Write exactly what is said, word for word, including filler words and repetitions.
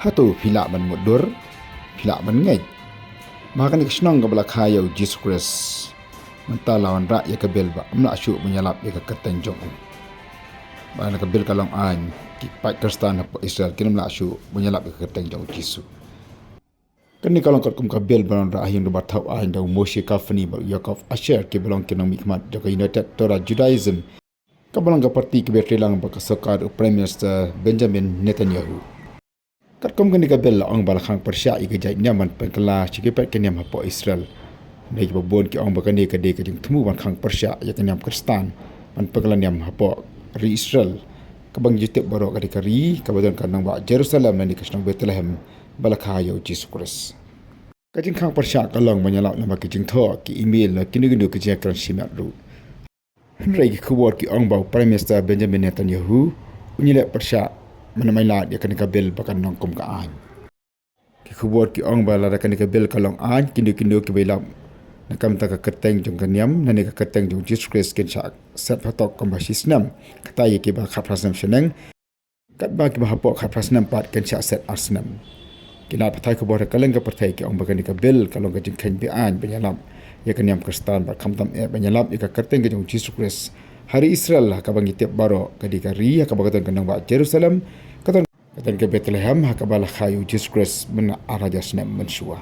Hato phi lah ban mutdur? Phi lah ban ngeit? Ba ha kane ka shnong kaba la kha ïa u Jisu Khrist, mynta la wanrah ïa ka bill ba ym lah shuh ban ïalap ïa ka kyrteng jong u. Ba na ka bill ka long aiñ, ki paid Khristan hapoh Israel kin ym lah shuh ban ïalap ïa ka kyrteng jong u Jisu. Kane ka long katkum ka bill ba la wanrah ha ïing dorbar thaw aiñ da u Moshe Gafni bad u Yaakov Asher, kiba long ki nongmihkhmat jong ka United Torah Judaism, kaba long ka parti kaba ïatrei lang bad ka sorkar u Prime Minister Benjamin Netanyahu. Katkum kane ka bill la ong ba la khang pyrshah ïa ka jait niam ban pynkylla sha ki paid ki niam hapoh Israel. Hynrei kiba bun ki ong ba kane ka dei ka jingthmu ban khang pyrshah ïa ka niam Khristan ban pynkylla niam hapoh ri Israel. Kaba ngi ju tip baroh ka dei ka ri kaba don ka nongbah Jerusalem lane ka shnong Bethlehem ba la kha ïa u Jisu Khrist. Ka jingkhang pyrshah ka long ban ïalap namar ki jingthoh, ki email, ne kino kino ki jingïakren shimet ruh. Hynrei ki khubor ki ong ba u Prime Minister Benjamin Netanyahu un ïaleh pyrshah ban ym ailad ïa kane ka bill ba kan long kum ka aiñ. Ki khubor ki ong ba lada kane ka bill ka long aiñ, kino kino kiba ïalap na ka bynta ka kyrteng jong ka niam lane ka kyrteng jong u Jisu Khrist kin shah set phatok kumba shi snem, katba ïa kiba khatphra snem shaneng, katba kiba hapoh khatphra snem pat kin shah set ar snem. Ki lad pathai khubor ha kylleng ka pyrthei ki ong ba kane ka bill ka long ka jingkheiñ be-aiñ ban ïalap ïa ka niam Khristan bad khamtam eh ban ïalap ïa ka kyrteng ka jong u Jisu Khrist ha ri Israel, ha kaba ngi tip baroh ka dei ka ri ha kaba ka don ka nongbah Jerusalem, ka don, ka don ka Bethlehem ha kaba la kha ïa u Jisu Khrist mynta ar hajar snem mynshuwa.